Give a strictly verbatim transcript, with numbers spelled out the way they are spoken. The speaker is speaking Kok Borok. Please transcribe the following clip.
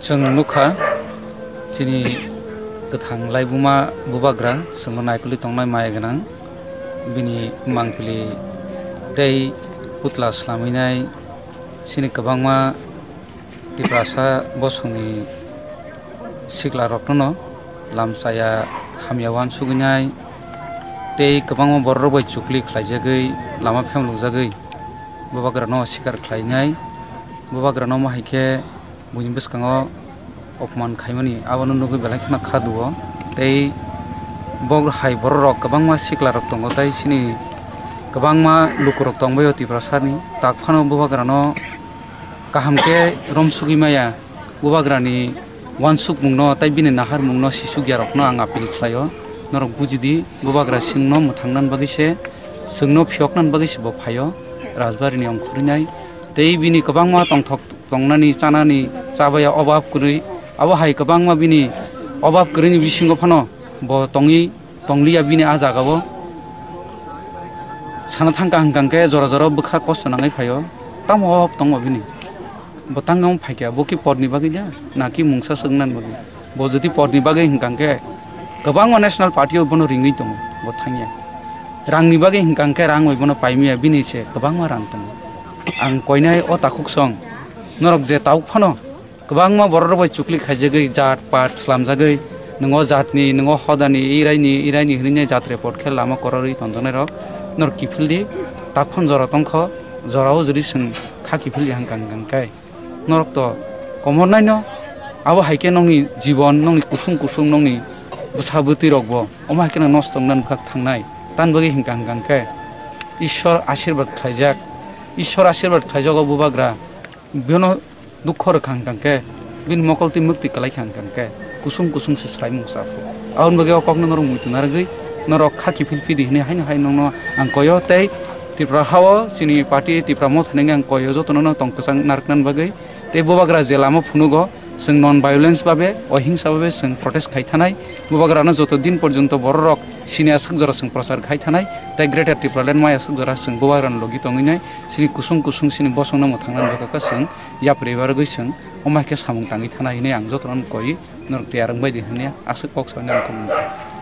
Chwng nukha, chini kwthang laibuma bubagra, chwngno naikolwi tongnai maya gwnang, bini mangpili tei putla swlamwinai, chini kwbangma Tiprasa bosongni siklarokno lamchaya hamya uansugwinai, tei kwbangma bororok bai chukli khlaijagwi, lama phemlukjagwi, bubagrano sikar khlainai, bubagrano omo hai khe buini bwskango opman khaimani, abono nugwi belai kheno kha duo. Tei bo hai bororok kwbangma siklarok tongo, tei chini kwbangma lukurok tongbaio Tiprasani, tak phano bubagrano kaham khe romsugwi maya, bubagrani uansukmungno tei bini naharmungno sisukya rokno ang appeal khlaio, norok bujidi, bubagra chwngno mwthangna bagwi se, chwngno phiyokna bagwi se bo phaio, Rajbari ni ongkhorwi nai, tei bini kwbangma tongthok tongnani, chanani, chabaya obab kwrwi, abo hai kwbangma bini obab kwrwini bisingo phano bo tongwi tongliya bini a jagao. Sana thangkha hwnkha khe jora jora bwkha kosto nangwi phaio. Tamo obab tongo bini? Bo tangwi phaikha, bo ki porni bagwi da? Na ki mungsa swknani bagwi? Bo jodi porni bagwi hwnkha khe kwbangma national party o bono ringwi tongo, bo thangya. Rangni bagwi hwnkha khe rang bai bono paimaya, bini se kwbangma rang tongo. Ang koinai o takhuk song, norok je tabuk phano kwbangma borok rok bai chukli khaijagwi, jat pat slamjagwi, nwngo jatni, nwngo hodani, iraini, iraini hwnwi jat report khe lama kororwi tonjaknairok norok kiphildi. Takhon jora tongkho, jorao jodi chwng kha kiphilya hwnkha hwnkha khe norok to komornaino, abo hai khe nokni jibon, nokni kusung kusung, nokni bwsa bwtwi rokbo omo hai kheno nosto wngna bwkhak thangnai. Tani bagwi hwnkha hwnkha khe Ishwar ashirbad khlaijak, Ishwar ashirbad khlaijago bubagra. Bino dukho rwkha hwnkha khe bini mokol twi mwktwi kwlai kha hwnkha khe kusung kusung se swraimung chapho. Aboni bagwi o kokno norok muitu narwgwi norok kha kiphil phidi hwnwi haino hai nokno ang koyo tei Tripura hao chini party Tipra Motha nangwi ang koyo jotono no tong kwchang narwknani bagwi. Tei bubagra je lama phunugo chwng non violence babe ohingsa babe chwng protest khai thanai. Bubagrano joto din porjonto bororok sini aswk jora chwng prochar khai thanai tei Greater Tipraland mai aswk jora chwng bubagrano logi tongwi nai. Chini kusung kusung chini bosongno mwthangnani bagwi khe chwng yapri bargwi chwng omo hai khe samung tangwi thanai hwnwi ang jotono koi norok tiyar wngbai di hwnwi aswk kok saui nang kok nang.